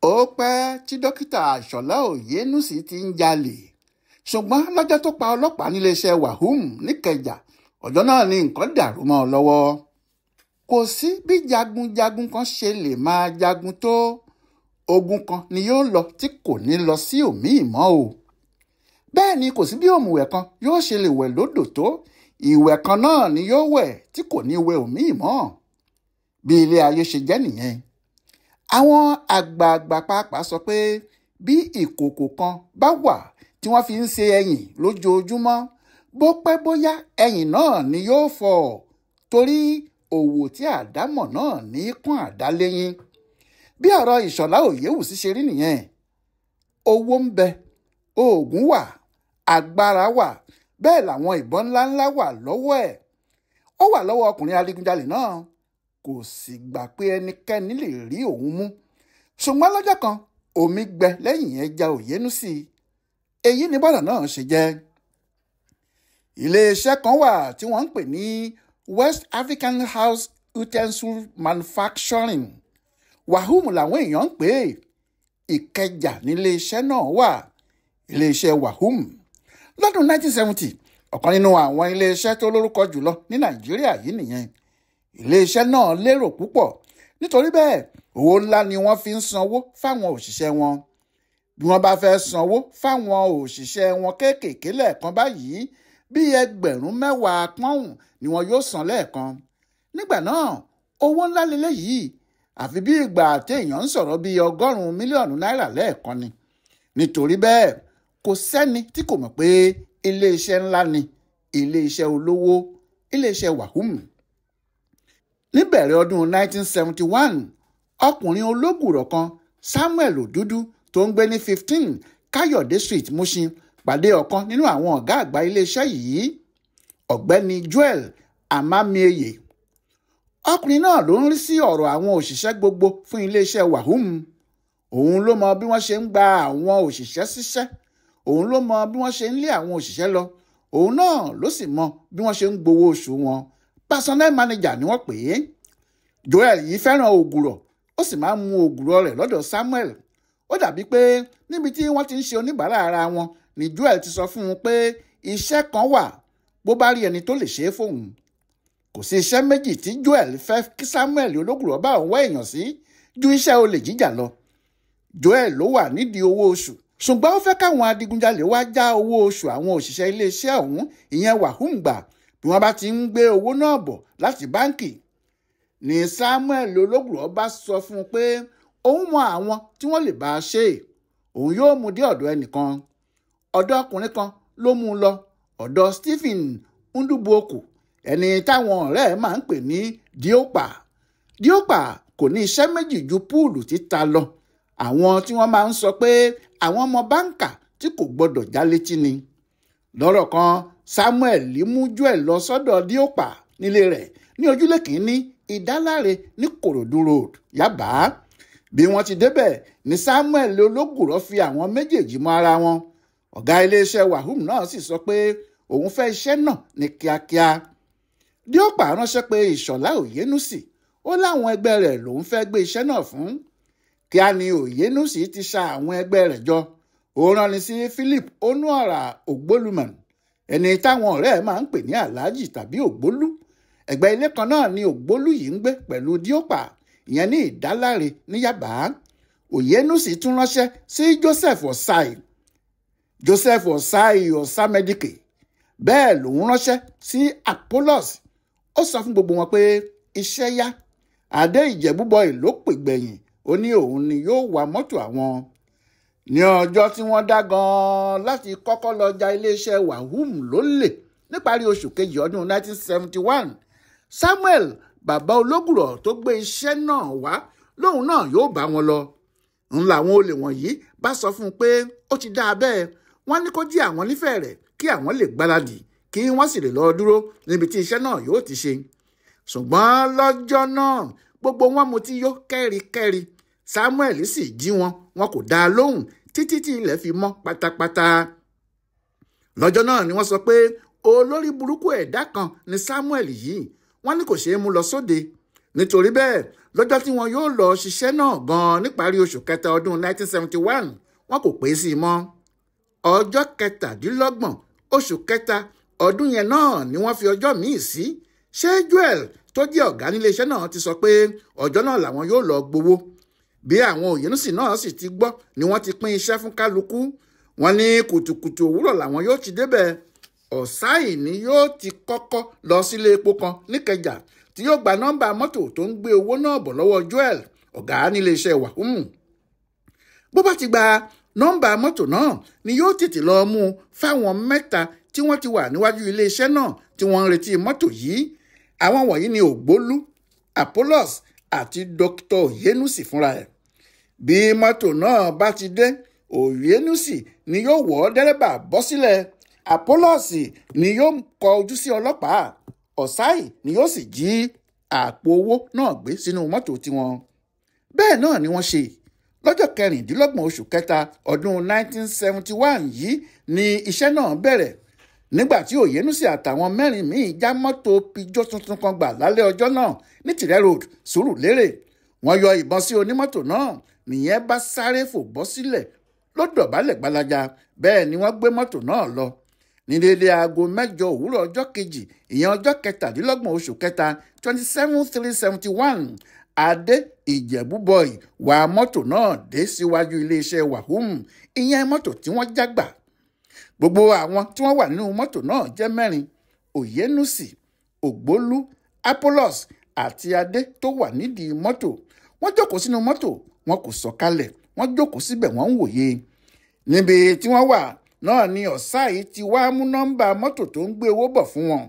Ó pẹ́ tí dókítà Ìṣọ̀lá Òyénúsì ti ń jalè, ṣùgbọ́n lọ́jọ́ tó pa ọlọ́pàá níléeṣẹ́ Wahum nìkẹjà, ọjọ́ náà ni nǹkan dàrú mọ́ ọ lọ́wọ́. Kò sí bí jagunjagun kan ṣe lè máa jagun tó, ogun kan ni yóò lọ tí kò ní lọ sí òmíì mọ́ o. Bẹ́ẹ̀ ni kò sí bí òmùwẹ̀ kan yóò ṣe lè wẹ̀ lódò tó, ìwẹ̀ kan náà ni yóò wẹ̀ tí kò ní wẹ̀ òmíì mọ́. Bí ilé ayé ṣe jẹ́ nìyẹn. Àwọn àgbààgbà pàápàá sọ pé bí ìkòkò kan bá wà tí wọ́n fi ń ṣe ẹyìn lójoojúmọ́, bó pẹ́ bóyá ẹyìn náà ni yóò fọ́, torí òwò tí àdámọ̀ náà ní kún àdá léyìn. Bí ọ̀rọ̀ Ìṣọ̀lá Òyéwùsì ṣe rí nìyẹn. Owó ń bẹ, oògùn wà, agbára wà, bẹ́ẹ̀ làwọn ìbọn ńláńlá wà lọ́wọ́ ẹ̀. Ó wà lọ́wọ́ ọkùnrin adigunjalè náà, kò sì gbà pé ẹnikẹ́ni lè rí òun mú. Ṣùgbọ́n lọ́jọ́ kan, omi gbẹ lẹ́yìn ẹja Òyénúsì. Èyí ni bọ́dà náà ṣe jẹ́. Iléeṣẹ́ kan wà tí wọ́n ń pè ní West African House Utensil Manufacturing. Wahum làwọn èèyàn ń pè é. Ìkẹjà níléeṣẹ́ náà wà, iléeṣẹ́ Wahum. Lọ́dún 1970, ọ̀kan nínú àwọn iléeṣẹ́ tó lórúkọ jùlọ ní Nàìjíríà yìí nìyẹn. Iléeṣẹ́ náà lérò púpọ̀, nítorí bẹ́ẹ̀ owó ńlá ni wọ́n fi ń sanwó fáwọn òṣìṣẹ́ wọn. Bí wọ́n bá fẹ́ sanwó fáwọn òṣìṣẹ́ wọn kéékèèké lẹ́ẹ̀kan báyìí, bí 10,000 pọ́ùn ni wọn yóò san lẹ́ẹ̀kan. Nígbà náà, owó ńlá leléyìí, àfi bí ìgbà téèyàn ń sọ̀rọ̀ bíi 100 mílíọ̀nù náírà lẹ́ẹ̀kan ni. Nítorí bẹ́ẹ̀, kò sẹ́ni tí kò mọ̀ pé iléeṣẹ́ ńlá ni, iléeṣẹ́ olówó, iléeṣẹ́ Wahum. Níbẹ̀rẹ̀ ọdún 1971, ọkùnrin ológùrọ̀ kan, Samuel Òdúdú, tó ń gbé ní 15 Káyọ̀dé Street, Mushin, pàdé ọ̀kan nínú àwọn ọ̀gá àgbà iléeṣẹ́ yìí, Ọ̀gbẹ́ni Joel Amamieye. Ọkùnrin náà ló ń rí sí ọ̀rọ̀ àwọn òṣìṣẹ́ gbogbo fún iléeṣẹ́ Wahum. Òun ló mọ bí wọ́n ṣe ń gba àwọn òṣìṣẹ́ síṣẹ́, òun ló mọ bí wọ́n ṣe ń lé àwọn òṣìṣẹ́ lọ, òun náà ló sì mọ bí wọ́n ṣe ń gbowó oṣù wọn. Personnel manager ni wọ́n pè é. Joel yìí fẹ́ràn ògùrọ̀, ó sì máa ń mu ògùrọ̀ rẹ̀ lọ́dọ̀ Samuel. Ó dàbí pé níbi tí wọ́n ti ń ṣe oníbàárà ara wọn ni Joel ti sọ fún un pé iṣẹ́ kan wà, bó bá rí ẹni tó lè ṣe é fóun. Kò sí iṣẹ́ méjì tí Joel fẹ́ kí Samuel ológùrọ̀ bá òun wá èèyàn sí ju iṣẹ́ olè jíjà lọ. Joel ló wà nídìí owó oṣù, ṣùgbọ́n ó fẹ́ káwọn adigunjalè wá já owó oṣù àwọn òṣìṣẹ́ iléeṣẹ́ ọ̀hún, ìyẹn Wahum, gbà bí wọ́n bá ti ń gbé owó náà bọ̀ láti báǹkì. Ní Samuel ológùrọ̀ bá sọ fún un pé òun mọ àwọn tí wọ́n lè bá a ṣe, òun yóò mú dé ọ̀dọ̀ ẹnìkan. Ọ̀dọ̀ ọkùnrin kan ló mú un lọ, ọ̀dọ̀ Stephen Ndubuoku, ẹni táwọn ọ̀rẹ́ ẹ̀ máa ń pè ní Diopa. Diopa kò ní iṣẹ́ méjì ju púùlù títa lọ. Àwọn tí wọ́n máa ń sọ pé àwọn ọmọ báńkà tí kò gbọdọ̀ já létí ni. Lọ́rọ̀ kan, Samuel mú Joel lọ sọ́dọ̀ Diopa nílé rẹ̀ ní ojúlé kìíní Ìdáláre ní Kòròdú Road, Yaba. Bí wọ́n ti débẹ̀ ni Samuel ológùrọ̀ fi àwọn méjèèjì mọ́ ara wọn. Ọ̀gá iléeṣẹ́ Wahum náà sì sọ pé òun fẹ́ iṣẹ́ náà ní kíákíá. Diopa ránṣẹ́ pé Ìṣọ̀lá Òyénúsì, ó láwọn ẹgbẹ́ rẹ̀ lòun fẹ́ gbé iṣẹ́ náà fún. Kíá ni Òyénúsì ti ṣa àwọn ẹgbẹ́ rẹ̀ jọ. Ó ránni sí Philip Onuora Ògbólúmọ̀n, ẹni táwọn ọ̀rẹ́ ẹ̀ máa ń pè ní Alhaji tàbí Ògbólú. Ẹgbẹ́ ilé kan náà ni Ògbólú yìí ń gbé pẹ̀lú Diopa, ìyẹn ní Ìdáláre ní Yaba. Òyénúsì tún ránṣẹ́ sí Joseph Osai, Joseph Osai Osamedike. Bẹ́ẹ̀ lòun ránṣẹ́ sí Apollos. Ó sọ fún gbogbo wọn pé iṣẹ́ yá. Adé Ìjẹ̀bú-Bọ́ì ló pè gbẹ̀yìn, ó ní òun ni yóò wa mọ́tò àwọn. Ní ọjọ́ tí wọ́n dá gan-an láti kọ́kọ́ lọ ja iléeṣẹ́ Wahum lólè níparí oṣù kejì ọdún 1971, Samuel bàbá ológùrọ̀ tó gbé iṣẹ́ náà wá lóun náà yóò bá wọn lọ. Ń làwọn olè wọ̀nyí bá sọ fún un pé ó ti dáa bẹ́ẹ̀, wọ́n ní kó jí àwọn nífẹ̀ẹ́ rẹ̀ kí àwọn lè gbáradì kí wọ́n sì lè lọ dúró níbi tí iṣẹ́ náà yóò ti ṣe. Ṣùgbọ́n lọ́jọ́ náà gbogbo wọn mutí yó kẹ́rikẹ́ri. Samuel sì jí wọn, wọn kò dá a lóhùn títí tí ilẹ̀ fi mọ́ pátápátá. Lọ́jọ́ náà ni wọ́n sọ pé olórí burúkú ẹ̀dá kan ni Samuel yìí, wọ́n ní kò ṣeé mú lọ sóde. Nítorí bẹ́ẹ̀ lọ́jọ́ tí wọn yóò lọ ṣiṣẹ́ náà gan-an níparí oṣù kẹta ọdún 1971 wọn kò pè sí i mọ́. Ọjọ́ 27 oṣù kẹta ọdún yẹn náà ni wọ́n fi ọjọ́ míì sí. Ṣé Joel tó jẹ́ ọ̀gá níléeṣẹ́ náà ti sọ pé ọjọ́ náà làwọn yóò lọ gbowó. Bí àwọn Òyénúsì náà sì ti gbọ́ ni wọ́n ti pín iṣẹ́ fún kálukú. Wọ́n ní kùtùkùtù òwúrọ̀ làwọn yóò ti débẹ̀. Ọ̀sáì ni yóò ti kọ́kọ́ lọ sílé epo kan níkẹjà tí yóò gba nọ́mbà mọ́tò tó ń gbé owó náà bọ̀ lọ́wọ́ Joel ọ̀gá níléeṣẹ́ Wahum. Bó bá ti gba nọ́mbà mọ́tò náà ni yóò tètè lọ mú fáwọn mẹ́ta tí wọ́n ti wà níwájú iléeṣẹ́ náà tí wọ́n ń retí mọ́tò yìí. Àwọn wọ̀nyí ni Ògbólú, Apollos àti Dr. Òyénúsì fúnra ẹ̀. Bí mọ́tò náà bá ti dé, Òyénúsì ni yóò wọ́ dẹ́rẹ́bà bọ́ sílẹ̀, Apollos ni yóò kọ ojú sí ọlọ́pàá, Ọ̀sáì ni yóò sì jí àpò owó náà gbé sínú mọ́tò tiwọn. Bẹ́ẹ̀ náà ni wọ́n ṣe. Lọ́jọ́ 26 oṣù kẹta ọdún 1971 yìí ni iṣẹ́ náà bẹ̀rẹ̀. Nígbà tí Òyénúsì àtàwọn mẹ́rin míì já mọ́tò Peugeot tuntun kan gbà lálẹ́ ọjọ́ náà ní Tìrẹ Road, Sùúrùlérè. Wọ́n yọ ìbọn sí onímọ́tò náà, nìyẹn bá sáré fò bọ́ sílẹ̀ ló dọ̀bálẹ̀ gbalaja. Bẹ́ẹ̀ ni wọ́n gbé mọ́tò náà lọ. Ní déédéé aago 8 òwúrọ̀ ọjọ́ kejì, ìyẹn ọjọ́ 27 oṣù kẹta 27/3/71, Adé Ìjẹ̀bú Boy wa mọ́tò náà dé síwájú iléeṣẹ́ Wahum, ìyẹn mọ́tò tí wọ́n já gbà. Gbogbo àwọn tí wọ́n wà nínú mọ́tò náà jẹ́ mẹ́rin: Òyénúsì, Ògbólú, Apollos àti Adé tó wà nídìí mọ́tò. Wọ́n jókòó sínú mọ́tò, wọn kò sọ̀kalẹ̀, wọ́n jókòó síbẹ̀ wọ́n ń wòye. Níbi tí wọ́n wà náà ni Ọ̀sáì ti wá mú nọ́mbà mọ́tò tó ń gbé owó bọ̀ fún wọn.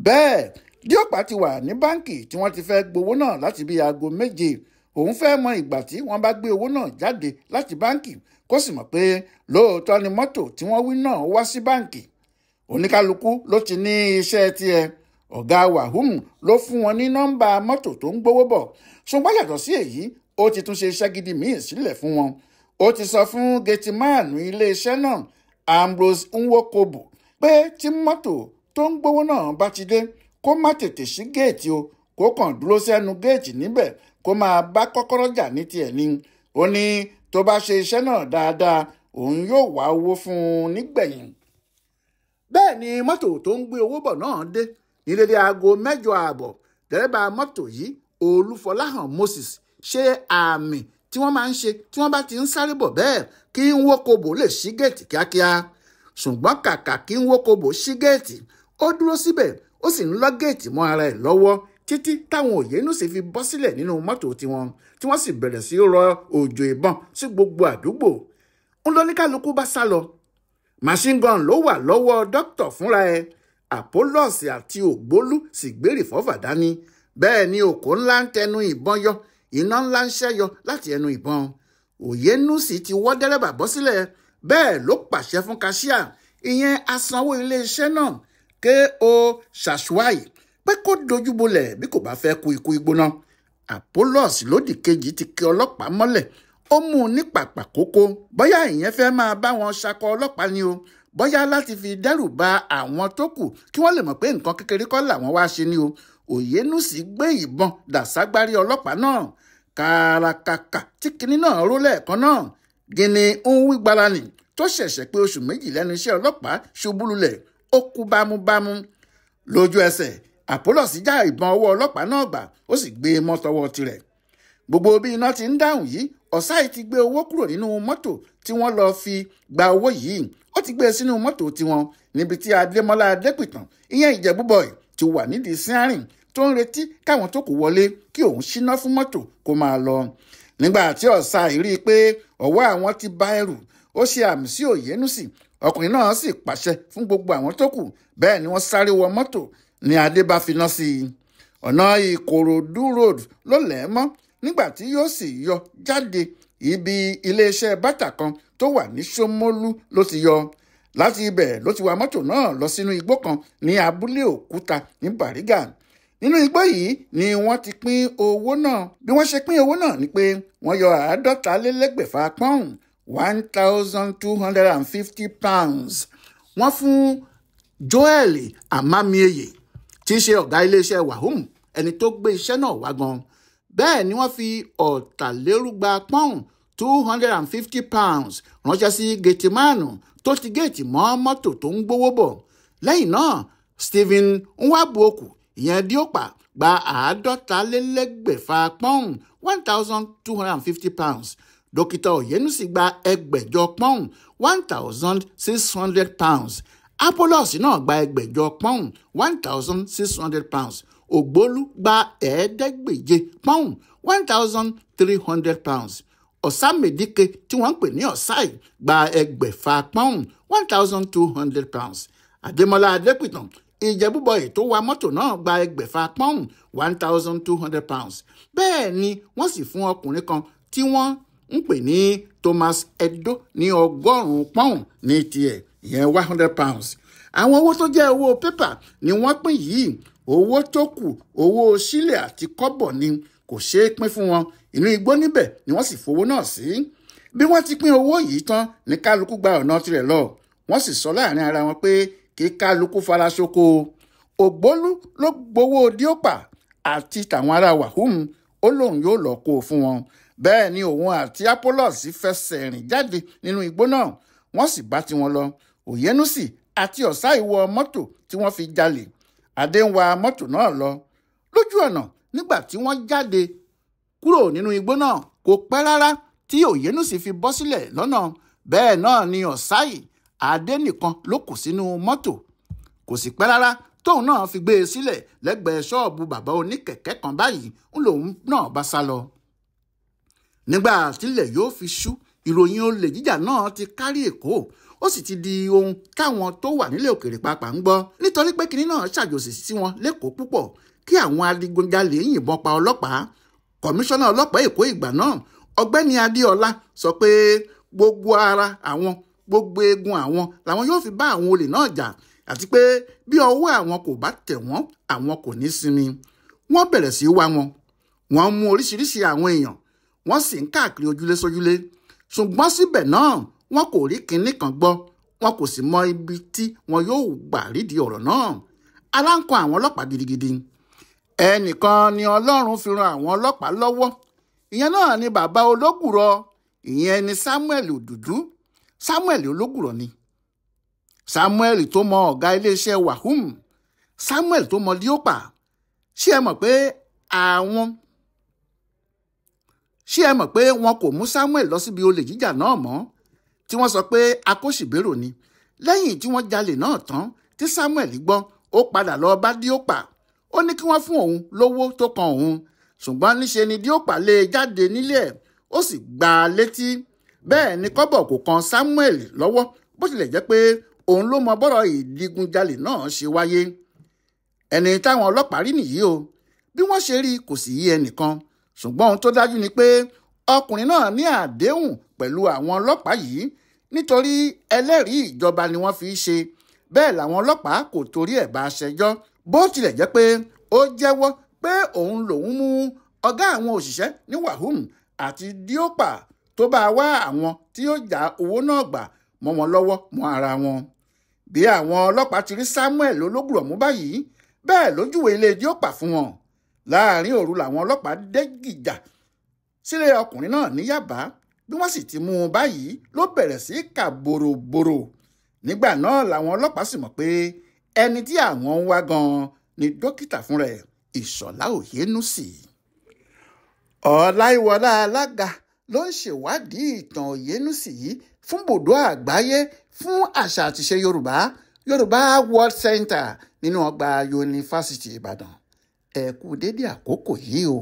Bẹ́ẹ̀ Díọ̀pá ti wà ní báǹkì tí wọ́n ti fẹ́ gbowó náà láti bí aago 7. Òun fẹ́ mọ ìgbà tí wọ́n bá gbé owó náà jáde láti báǹkì, kó sì mọ̀ pé lóòótọ́ ni mọ́tò tí wọ́n wí náà wá sí báǹkì. Oníkálukú ló ti ní iṣẹ́ tiẹ̀. Ọ̀gá Wahum ló fún wọn ní nọ́mbà mọ́tò tó ń gbowó bọ̀. Ṣùgbọ́n yàtọ̀ sí èyí, ó ti tún ṣe iṣẹ́ gidi míì sílẹ̀ fún wọn. Ó ti sọ fún gẹtìmáànù iléeṣẹ́ náà, Ambrose Nwokobo, pé tí mọ́tò tó ń gbowó náà bá ti dé, kó má tètè sí géètì o, kó kàn dúró sẹ́nu géètì níbẹ̀ kó máa bá kọ́kọ́rọ́ jà ní tiẹ̀ ni. Ó ní tó bá ṣe iṣẹ́ náà dáadáa, òun yóò wá owó fún un nígbẹ̀yìn. Bẹ́ẹ̀ ni mọ́tò tó ń gbé owó bọ̀ náà dé ní dédé aago 8:30. Dẹ́rẹ́bà mọ́tò yìí, Olúfọláhàn Moses, ṣe àmì tí wọ́n máa ń ṣe tí wọ́n bá ti ń sáré bọ̀ bẹ́ẹ̀ kí Nwokobo lè ṣí géètì kíákíá. Ṣùgbọ́n kàkà kí Nwokobo ṣí géètì, ó dúró síbẹ̀, ó sì ń lọ́ géètì mọ́ ara ẹ̀ lọ́wọ́ títí táwọn Òyénúsì fi bọ́ sílẹ̀ nínú mọ́tò tiwọn, tí wọ́n sì bẹ̀rẹ̀ sí rọ òjò ìbọn sí gbogbo àdúgbò. Ń lọ ní kálukú bá sá lọ. Machine gun ló wà lọ́wọ́ dókítà fúnra ẹ̀. Apollos àti Ògbólú sì gbé rìfọ́fà dání. Bẹ́ẹ̀ ni òkò ńlá ń tẹnu ìbọn yọ, iná ńlá ń ṣẹ́yọ láti ẹnu ìbọn. Òyénúsì ti wọ́ dẹ́rẹ́bà bọ́ sílẹ̀. Bẹ́ẹ̀ ló pàṣẹ fún kaṣíà, ìyẹn asanwó iléeṣẹ́ náà, K.O. Ṣàṣùáì, pé kó dojúbolẹ̀ bí kò bá fẹ́ kú ikú igbóná. Apollos lódì kejì ti kí ọlọ́pàá mọ́lẹ̀, ó mú un ní pàpà kókó. Bóyá ìyẹn fẹ́ máa bá wọn ṣakọ ọlọ́pàá ni o, bóyá láti fi dẹ́rù ba àwọn tó kù kí wọ́n lè mọ̀ pé nǹkan kékeré kọ́ làwọn wá ṣe ni o. Òyénúsì gbé ìbọn dà ságbárí ọlọ́pàá náà. Kàràkàkà tí kinní náà ró lẹ́ẹ̀kan náà. Gíní ń wí gbarani tó ṣẹ̀ṣẹ̀ pé oṣù 2 lẹ́nu iṣẹ́ ọlọ́pàá ṣubú lulẹ̀, ó kú bámúbámú. Lójú ẹsẹ̀, Apollos já ìbọn ọwọ́ ọlọ́pàá náà gbà, ó sì gbé e mọ́ tọwọ́ tirẹ̀. Gbogbo bí iná ti ń dáhùn yìí, Ọ̀sáì ti gbé owó kúrò nínú mọ́tò tí wọ́n lọ fi gba owó yìí. Ó ti gbé e sínú mọ́tò tiwọn níbi tí Adémọ́lá Adépìtàn, ìyẹn Ìjẹ̀bú Boy, ti wà nídìí síárìn tó ń retí káwọn tó kù wọlé kí òun ṣíná fún mọ́tò kó máa lọ. Nígbà tí Ọ̀sáì rí i pé ọwọ́ àwọn ti bá ẹrù, ó ṣe àmì sí Òyénúsì. Ọkùnrin náà sì pàṣẹ fún gbogbo àwọn tó kù. Bẹ́ẹ̀ ni wọ́n sáré wọ mọ́tò ní Adé bá finá sí i. Ọ̀nà Ìkòròdú Road ló lẹ̀ mọ́ nígbà tí yóò sì yọ jáde ibi iléeṣẹ́ bàtà kan tó wà ní Ṣómólú ló ti yọ. Láti ibẹ̀ ló ti wa mọ́tò náà lọ sínú igbó kan ní abúlé Òkúta ní Bàrígà. Nínú igbó yìí ni wọ́n ti pín owó náà. Bí wọ́n ṣe pín owó náà ni pé wọ́n yọ 250 pọ́ùn, £1,250. Wọ́n fún Joel Amamieye tí í ṣe ọ̀gá iléeṣẹ́ Wahum ẹni tó gbé iṣẹ́ náà wá gan. Bẹ́ẹ̀ ni wọ́n fi 250 pọ́ùn £250 ránṣẹ́ sí gẹ̀tìmánù tó ti géètì mọ́ mọ́tò tó ń gbówó bọ̀. Lẹ́yìn náà Stephen Nwabuoku ìyẹn Diopa gba 650 pọ́ùn £1,250. Dókítà Oyènúsì gba 600 pọ́ùn £1,600. Apollos náà gba 600 pọ́ùn £1,600. Ògbólú gba 500 pọ́ùn £1,300. Ọ̀sàmẹ̀díkẹ́ tí wọ́n ń pè ní Ọ̀sáì gba 600 pọ́ùn £1,200. Adémọ́lá Adépìtàn Ìjẹ̀búbọ̀yì tó wa mọ́tò náà gba 600 pọ́ùn £1,200. Bẹ́ẹ̀ ni wọ́n sì fún ọkùnrin kan tí wọ́n ń pè ní Thomas Edo ní 100 pọ́ùn ní tiẹ̀, ìyẹn £100. Àwọn owó tó jẹ́ owó pépà ni wọ́n pín yìí. Owó tó kù owó sílẹ̀ àti kọ́bọ̀ ni kò ṣeé pín fún wọn. Inú igbó níbẹ̀ ni wọ́n sì fowó náà sí. Bí wọ́n ti pín owó yìí tán ní kálukú gba ọ̀nà tirẹ̀ lọ. Wọ́n sì sọ láàrin ara wọn pé kí kálukú fara ṣoko. Ògbólú ló gbowó Diopa àti tàwọn ará Wahum, ó lóun yóò lọ kó o fún wọn. Bẹ́ẹ̀ ni òun àti Apollos fẹsẹ̀ rìn jáde nínú igbó náà, wọ́n sì bá tiwọn lọ. Oyènúsì àti Ọ̀sáì wọ mọ́tò tí wọ́n fi jalè. Adé ń wa mọ́tò náà lọ. Lójú ọ̀nà nígbà tí wọ́n jáde kúrò nínú igbó náà kò pẹ́ rárá tí Oyènúsì fi bọ́ sílẹ̀ lọ́nà. Bẹ́ẹ̀ náà ni Ọ̀sáì Adé nìkan ló kù sínú mọ́tò. Kò sì pẹ́ rárá tóun náà fi gbé e sílẹ̀ lẹ́gbẹ̀ẹ́ ṣọ́ọ̀bù bàbá oníkẹ̀kẹ́ kan báyìí ń lòun náà bá sá lọ. Nígbà tílẹ̀ yóò fi ṣú, ìròyìn olè jíjà náà ti kárí Èkó, ó sì ti di ohun táwọn tó wà nílẹ̀ òkèèrè pàápàá ń gbọ́. Nítorí pé kinní náà ṣàjòsì sí wọn lẹ́kọ̀ọ́ púpọ̀ kí àwọn adigunjalè yìnbọn pa ọlọ́pàá. Kọmíṣánná ọlọ́pàá Èkó ìgbà náà Ọ̀gbẹ́ni Adéọlá sọ pé gbogbo ara àwọn, gbogbo eegun àwọn làwọn yóò fi bá àwọn olè náà jà, àti pé bí ọwọ́ àwọn kò bá tẹ̀ wọ́n, àwọn kò ní sinmi. Wọ́n bẹ̀rẹ̀ sí í wá wọn. Wọ́n mú oríṣiríṣi àwọn èèyàn, wọ́n sì ń káàkiri ojúlé sójúlé. Ṣùgbọ́n síbẹ̀ náà wọn kò rí kinní kan gbọ́, wọn kò sì mọ ibi tí wọn yóò gbà rídìí ọ̀rọ̀ náà. Ara ń kan àwọn ọlọ́pàá gidigidi. Ẹnìkan ni Ọlọ́run fi ran àwọn ọlọ́pàá lọ́wọ́. Ìyẹn náà ni bàbá Ológùrọ̀, ìyẹn ni Samuel Òdùdú. Samuel Ológùrọ̀ ni. Samuel tó mọ ọ̀gá iléeṣẹ́ Wahum, Samuel tó mọ Diopa. Ṣé ẹ mọ̀ pé wọn kò mú Samuel lọ síbi olè jíjà náà mọ́, tí wọ́n sọ pé akóṣìbérò ni. Lẹ́yìn tí wọ́n jalè náà tán tí Samuel gbọ́, ó padà lọ bá Diopa. Ó ní kí wọ́n fún òun lówó tó kan òun. Ṣùgbọ́n níṣe ni Diopa lé e jáde nílé ẹ̀, ó sì gbá a létí. Bẹ́ẹ̀ ni kọ́bọ̀ kò kan Samuel lọ́wọ́, bó tilẹ̀ jẹ́ pé òun ló mọ bọ́rọ̀ ìdigunjalè náà ṣe wáyé. Ẹni táwọn ọlọ́pàá rí nìyí o. Bí wọ́n ṣe rí kò sì yí ẹnìkan. Ṣùgbọ́n ohun tó dájú ni pé ọkùnrin náà ní àdéhùn pẹ̀lú àwọn ọlọ́pàá yìí, nítorí ẹlẹ́rìí ìjọba ni wọ́n fi ṣe. Bẹ́ẹ̀ làwọn ọlọ́pàá kò torí ẹ̀ bá a ṣẹjọ́, bó tilẹ̀ jẹ́ pé ó jẹ́wọ́ pé òun lòun mú ọ̀gá àwọn òṣìṣẹ́ ní Wahum àti Diopa tó bá wá àwọn tí yóò já owó náà gbà mọ́ wọn lọ́wọ́ mọ́ ara wọn. Bí àwọn ọlọ́pàá ti rí Samuel Ológùrọ̀ mú báyìí, bẹ́ẹ̀ lójúwe ilé Diopa fún wọn. Láàrin òru làwọn ọlọ́pàá dé gìjà sílé ọkùnrin náà ní Yábà. Bí wọ́n sì ti mú un báyìí ló bẹ̀rẹ̀ sí kà bòròbòrò. Nígbà náà làwọn ọlọ́pàá sì mọ̀ pé ẹni tí àwọn ń wá gan-an ni dókítà fúnra ẹ̀, Ìṣọ̀lá Oyènúsì. Ọláìwọlá Alága ló ń ṣèwádìí ìtàn Oyènúsì yìí fún bùdó àgbáyé fún àṣà àtiṣe Yorùbá, Yorùbá World Center nínú ọgbà Yunifásítì Ìbàdàn. Ẹ kú dédé àkókò yìí o.